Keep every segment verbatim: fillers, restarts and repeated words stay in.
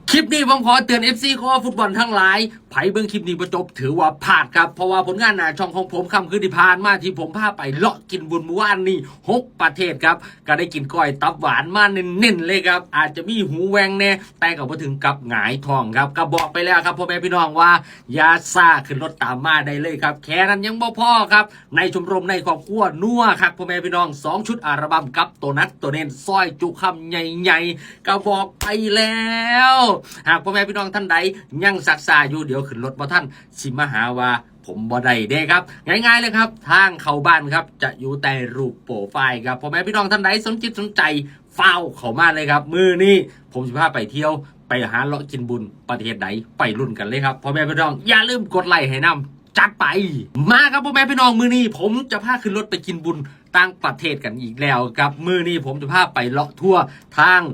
คลิปนี้ผมขอเตือน เอฟซี คอฟุตบอลทั้งหลาย ไผเบิ่งคลิปนี้บ่จบถือว่าพลาดครับ เพราะว่าผลงานหน้าช่องของผมค่ำคืนที่ผ่านมาที่ผมพาไปเลาะกินบุญมื้อวานนี้ หกประเทศครับ ก็ได้กินก้อยตับหวานมาเน้นๆเลยครับ อาจจะมีหูแหว่งแน่ แต่ก็บ่ถึงกับหงายท้องครับ ก็บอกไปแล้วครับพ่อแม่พี่น้องว่าอย่าซ่า ขึ้นรถตามมาได้เลยครับ แค่นั้นยังบ่พอครับ ในชมรมในครอบครัวนัวคักพ่อแม่พี่น้อง สองชุดอัลบั้มกับโตนัดโตเน้นซอยจุคำใหญ่ๆ ก็บอกไปแล้ว หากพ่อแม่พี่น้องท่านใดยังซักซ่าอยู่ เดี๋ยวขึ้นรถบ่ทัน สิมาหาว่าผมบ่ได้เด้ครับ ง่ายๆเลยครับ ทางเข้าบ้านครับ จะอยู่แต่รูปโปรไฟล์ครับ พ่อแม่พี่น้องท่านใดสนจิตสนใจ ฟ้าวเข้ามาเลยครับ มื้อนี้ผมสิพาไปเที่ยว ไปหาเลาะกินบุญประเทศใด ไปลุ้นกันเลยครับ พ่อแม่พี่น้องอย่าลืมกดไลค์ให้นำ จัดไป มาครับพ่อแม่พี่น้อง มื้อนี้ผมจะพาขึ้นรถไปกินบุญต่างประเทศกันอีกแล้วครับ มื้อนี้ผมจะพาไปเลาะทัวร์ทา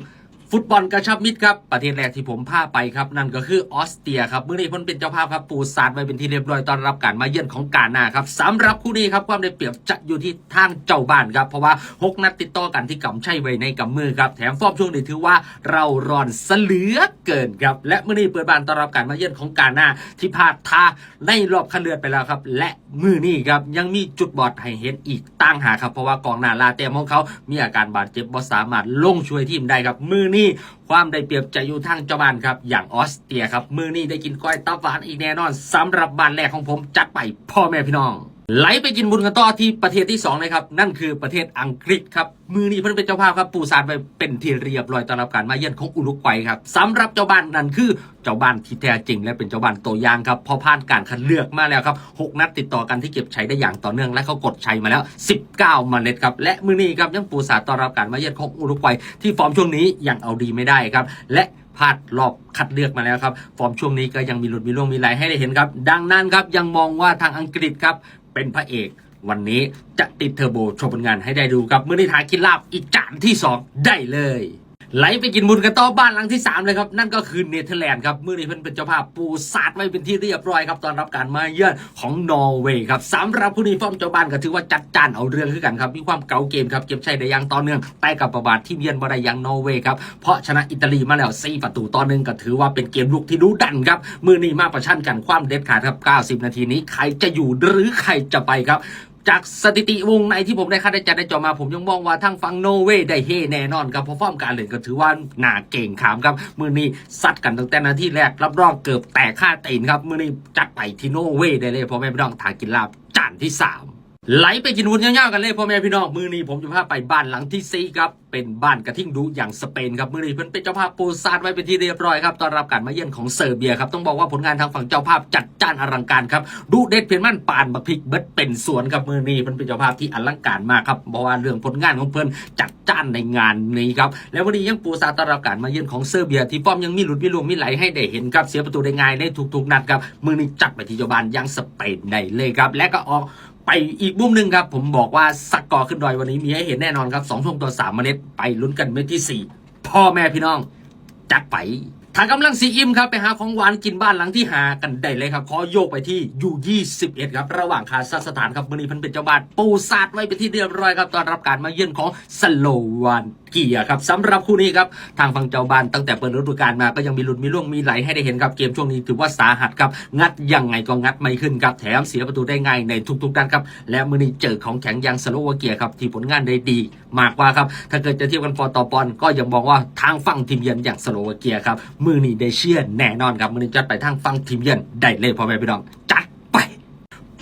งฟุตบอลกระชับมิตรครับ ประเทศแรกที่ผมพาไปครับ นั่นก็คือออสเตรียครับ มื้อนี้เพิ่นเป็นเจ้าภาพครับ ปูซาดไว้เป็นที่เรียบร้อยต้อนรับการมาเยือนของกานาครับ สำหรับคู่นี้ครับ ความได้เปรียบจะอยู่ที่ทางเจ้าบ้านครับ เพราะว่า หก นัดติดต่อกันที่กำชัยไว้ในกำมือครับ แถมฟอร์มช่วงนี้ถือว่าเร่าร้อนซะเหลือเกินครับ และมื้อนี้เปิดบ้านต้อนรับการมาเยือนของกานาที่พลาดท่าในรอบคัดเลือกไปแล้วครับ และมื้อนี้ครับยังมีจุดบอดให้เห็นอีกต่างหากครับ เพราะว่ากองหน้าลาแต้มของเขามีอาการบาดเจ็บ บ่สามารถลงช่วยทีมได้ครับ มื้อนี้ความได้เปรียบจะอยู่ทางเจ้าบ้านครับ อย่างออสเตรียครับ มื้อนี้ได้กินก้อยตับหวานอีกแน่นอน สำหรับบ้านแรกของผม จัดไปพ่อแม่พี่น้อง ไหลไปกินบุญกันต่อที่ประเทศที่สองเลยครับ นั่นคือประเทศอังกฤษครับ มื้อนี้เพิ่นเป็นเจ้าภาพครับ ปูซาดไว้เป็นที่เรียบร้อยต้อนรับการมาเยือนของอุรุกวัยครับ สำหรับเจ้าบ้านนั่นคือเจ้าบ้านที่แท้จริงและเป็นเจ้าบ้านตัวอย่างครับ เพราะผ่านการคัดเลือกมาแล้วครับ หก นัดติดต่อกันที่เก็บชัยได้อย่างต่อเนื่อง และเขากดชัยมาแล้ว สิบเก้า เมล็ดครับ และมื้อนี้ครับยังปูซาดต้อนรับการมาเยือนของอุรุกวัยที่ฟอร์มช่วงนี้ยังเอาดีไม่ได้ครับ และพลาดรอบคัดเลือกมาแล้วครับ ฟอร์มช่วงนี้ก็ยังมีหลุดมีร่วงมีไหลให้ได้เห็นครับ ดังนั้นครับยังมองว่าทางอังกฤษครับเป็นพระเอก วันนี้จะติดเทอร์โบโชว์ผลงานให้ได้ดูครับ มื้อนี้ทากินลาบอีกจานที่สองได้เลย ไหลไปกินบุญกันต่อบ้านหลังที่สามเลยครับ นั่นก็คือเนเธอร์แลนด์ครับ มื้อนี้เพิ่นเป็นเจ้าภาพปูซาดไว้เป็นที่เรียบร้อยครับ ต้อนรับการมาเยือนของนอร์เวย์ครับ สำหรับผู้นี้ฟอร์มเจ้าบ้านก็ถือว่าจัดจ้านเอาเรื่องคือกันครับ มีความเก๋าเกมครับ เก็บชัยได้อย่างต่อเนื่อง แต่ก็ประมาททีมเยือนบ่ได้อย่างนอร์เวย์ครับ เพราะชนะอิตาลีมาแล้ว สี่ ประตูต่อ หนึ่ง ก็ถือว่าเป็นเกมลุกที่ดุดันครับ มื้อนี้มาประชันกันความเด็ดขาดครับ เก้าสิบ นาทีนี้ใครจะอยู่หรือใครจะไปครับ จากสถิติวงในที่ผมได้คัดได้จัดได้เจาะมา ผมยังมองว่าทางฝั่งนอร์เวย์ได้เฮแน่นอนครับ เพราะฟอร์มการเล่นก็ถือว่าน่าเกรงขามครับ มื้อนี้ซัดกันตั้งแต่นาทีแรก รับรองเกือบแตกคาตีนครับ มื้อนี้จัดไปที่นอร์เวย์ได้เลยพ่อแม่พี่น้อง ทากินลาบจานที่สาม ไหลไปกินบุญยาวๆกันเลยพ่อแม่พี่น้อง มื้อนี้ผมจะพาไปบ้านหลังที่สี่ครับ เป็นบ้านกระทิงดุอย่างสเปนครับ มื้อนี้เพิ่นเป็นเจ้าภาพปูซาดไว้เป็นที่เรียบร้อยครับ ต้อนรับการมาเยือนของเซอร์เบียครับ ต้องบอกว่าผลงานทางฝั่งเจ้าภาพจัดจ้านอลังการครับ ดุเด็ดเผ็ดมันปานบักพริกเบิดเป็นสวนครับ มื้อนี้เพิ่นเป็นเจ้าภาพที่อลังการมากครับ เพราะว่าเรื่องผลงานของเพิ่นจัดจ้านในงานนี้ครับ และวันนี้ยังปูซาดต้อนรับการมาเยือนของเซอร์เบีย ที่ฟอร์มยังมีหลุดมีร่วงมีไหลให้ได้เห็นครับ เสียประตูได้ง่ายในทุกๆนัดครับ มื้อนี้จัดไปที่เจ้าบ้านอย่างสเปนได้เลยครับ และก็ออก ไปอีกมุมหนึ่งครับ ผมบอกว่าสกอร์ขึ้นดอยวันนี้มีให้เห็นแน่นอนครับ สอง ประตูต่อ สาม เมล็ด ไปลุ้นกันเม็ดที่สี่ พ่อแม่พี่น้อง จัดไป ถ้ากำลังสิอิ่มครับ ไปหาของหวานกินบ้านหลังที่ห้ากันได้เลยครับ ขอโยกไปที่ ยู ยี่สิบเอ็ด ครับ ระหว่างคาซัคสถานครับ มื้อนี้เพิ่นเป็นเจ้าบ้านปูซาดไว้เป็นที่เรียบร้อยครับ ต้อนรับการมาเยือนของสโลวาเกียครับ สำหรับคู่นี้ครับ ทางฝั่งเจ้าบ้านตั้งแต่เปิดฤดูกาลมาก็ยังมีหลุดมีร่วงมีไหลให้ได้เห็นครับ เกมช่วงนี้ถือว่าสาหัสครับ งัดยังไงก็งัดไม่ขึ้นครับ แถมเสียประตูได้ง่ายในทุกๆนัดครับ และมื้อนี้เจอของแข็งอย่างสโลวาเกียครับ ที่ผลงานได้ดีมากกว่าครับ ถ้าเกิดจะเทียบกันปอนด์ต่อปอนด์ก็ยังมองว่าทางฝั่งทีมเยือนอย่างสโลวาเกียครับ มื้อนี้ได้เชียร์แน่นอนครับ มื้อนี้จัดไปทางฝั่งทีมเยือนได้เลยพ่อแม่พี่น้อง จัดไป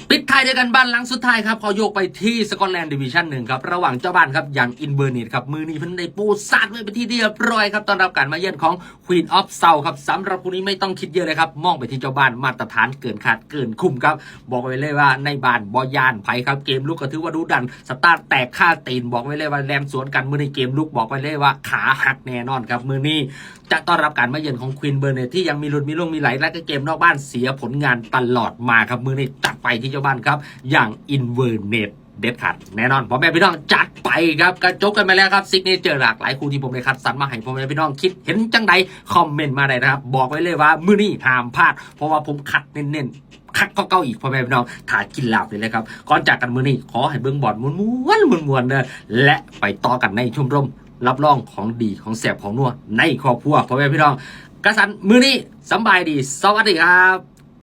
ปิดท้ายด้วยกันบ้านหลังสุดท้ายครับ ขอโยกไปที่สกอตแลนด์ดิวิชั่น หนึ่ง ครับ ระหว่างเจ้าบ้านครับ อย่าง Inverness ครับ มื้อนี้เพิ่นได้ปูซาดไว้เป็นที่เรียบร้อยครับ ต้อนรับการมาเยือนของ Queen of South ครับ สำหรับคู่นี้ไม่ต้องคิดเยอะเลยครับ มองไปที่เจ้าบ้านมาตรฐานเกินคาดเกินคุ้มครับ บอกไว้เลยว่าในบ้านบ่ย่านไผครับ เกมลุกก็ถือว่าดุดัน สตาร์ทแตกคาตีน บอกไว้เลยว่าแล่นสวนกัน มื้อนี้เกมลุกบอกไว้เลยว่าขาหักแน่นอนครับ มื้อนี้จะต้อนรับการมาเยือนของ Queen Bernard ที่ยังมีหลุดมีร่วงมีไหล และก็เกมนอกบ้านเสียผลงานตลอดมาครับ มื้อนี้จัดไปที่เจ้าบ้านครับ อย่าง Inverness เด็ดขาดแน่นอน พ่อแม่พี่น้อง จัดไปครับ ก็จบกันไปแล้วครับ ซิกเนเจอร์หลากหลายคู่ที่ผมได้คัดสรรมาให้พ่อแม่พี่น้อง คิดเห็นจังใดคอมเมนต์มาได้นะครับ บอกไว้เลยว่ามื้อนี้ห้ามพลาด เพราะว่าผมคัดเน้นๆ คัดก็เก้าอีกพ่อแม่พี่น้อง ถ้ากินลาบนี่เลยครับ ก่อนจากกันมื้อนี้ขอให้เบิ่งบอลม่วนๆม่วนๆเด้อ และไปต่อกันในชมรม รับรองของดีของแซ่บของนัวในครอบครัวพ่อแม่พี่น้อง กะสันมื้อนี้สำบายดี สวัสดีครับ